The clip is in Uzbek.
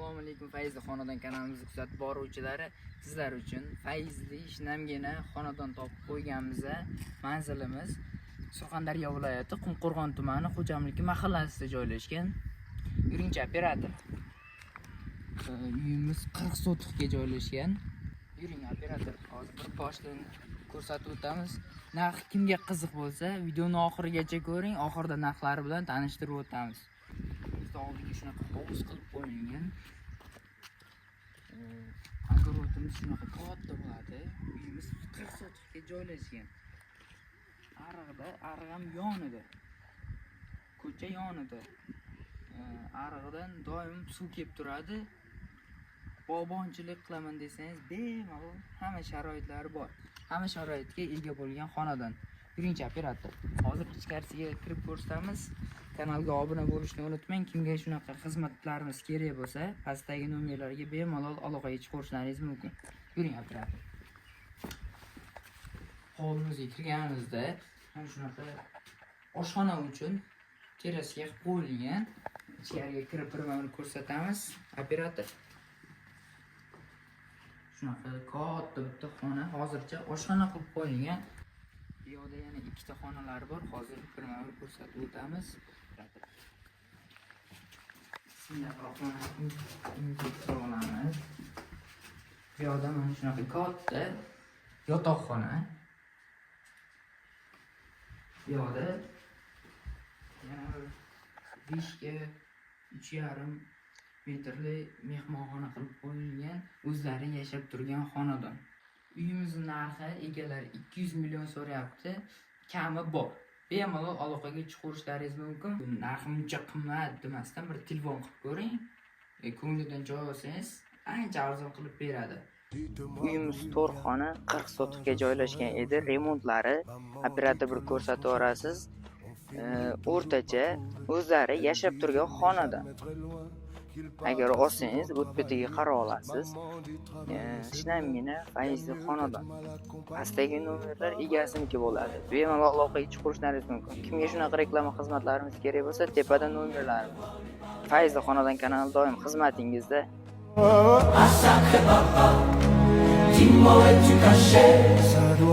Assalomu alaykum, Fayzli xonadon kanalimizni kuzatib boruvchilari. Sizlar uchun fayzli, shinamgina xonadon topib qo'yganmiz. Manzilimiz Surxondaryo viloyati, Qumqo'rg'on tumani, Xo'jamliki mahallasida joylashgan. Yuringchi, operator. Uyimiz 40 sotixga joylashgan. Yuring, operator, hozir bir boshdan ko'rsatib o'tamiz. Narx kimga qiziq bo'lsa, videoni oxirigacha ko'ring, oxirida narxlari bilan tanishtirib o'tamiz. Bizni oldiga shunaqa hovuz qilib qo'yilgan. Огород imiz shunaqa katta bo'ladi. Uyimiz 40 sotixga joylashgan. Arig'ida, ariq ham yonida. Ko'cha yonida. Arig'idan doim suv kelib turadi. Bog'bonchilik qilaman desangiz, bemalol hamma sharoitlari bor. Hamma sharoitga ega bo'lgan xonadon. Yuringchi, operator. Hozir ichkarisiga kirib ko'rsatamiz. Kanalga obuna bo'lishni unutmang. Kimga shunaqa xizmatlarimiz kerak bo'lsa, pastdagi nomerlarga bemalol aloqaga chiqishlaringiz mumkin. Yuring, operator. Hovlimizga kirganimizda mana shunaqa oshxona uchun terrasaga qilib qo'yilgan. Ichkariga kirib birma-bir ko'rsatamiz. Operator. Shunaqa katta bitta xona hozircha oshxona qilib qo'yilgan. Bu yoqda yana ikkita xonalar bor. Hozir birma-bir ko'rsatib o'tamiz. Bismillahirrohmanirrohim. Uyimizga kirib olamiz. Bu yoqda mana shunaqa katta yotoqxona. Bu yoqda yana bir 5 ga 3,5 metrli mehmonxona qilib qo'yilgan, o'zlari yashab turgan xonadon. Uyimizni narxi egalari 200 million so'rayapti, kami bor. Bemalol aloqaga chiqishlaringiz mumkin. Narxi muncha qimmat demasdan, bir telefon qilib ko'ring. Ko'nglidan joy olsangiz, ancha arzon qilib beradi. Uyimiz to'rt xona, 40 sotixga joylashgan edi. Remontlari, operator, bir ko'rsatib yuborasiz. O'rtacha o'zlari yashab turgan xonadon. Agar olsangiz, o't betiga qarab olasiz. Shinamgina fayzli xonadon. Pastdagi nomerlar egasiniki bo'ladi. Bemalol aloqaga chiqishlaringiz mumkin. Kimga shunaqa reklama xizmatlarimiz kerak bo'lsa, tepada nomerlarimiz. Fayzli xonadon kanali doim xizmatingizda. Ah, sacré papa, dis-moi où es-tu caché? Ça doit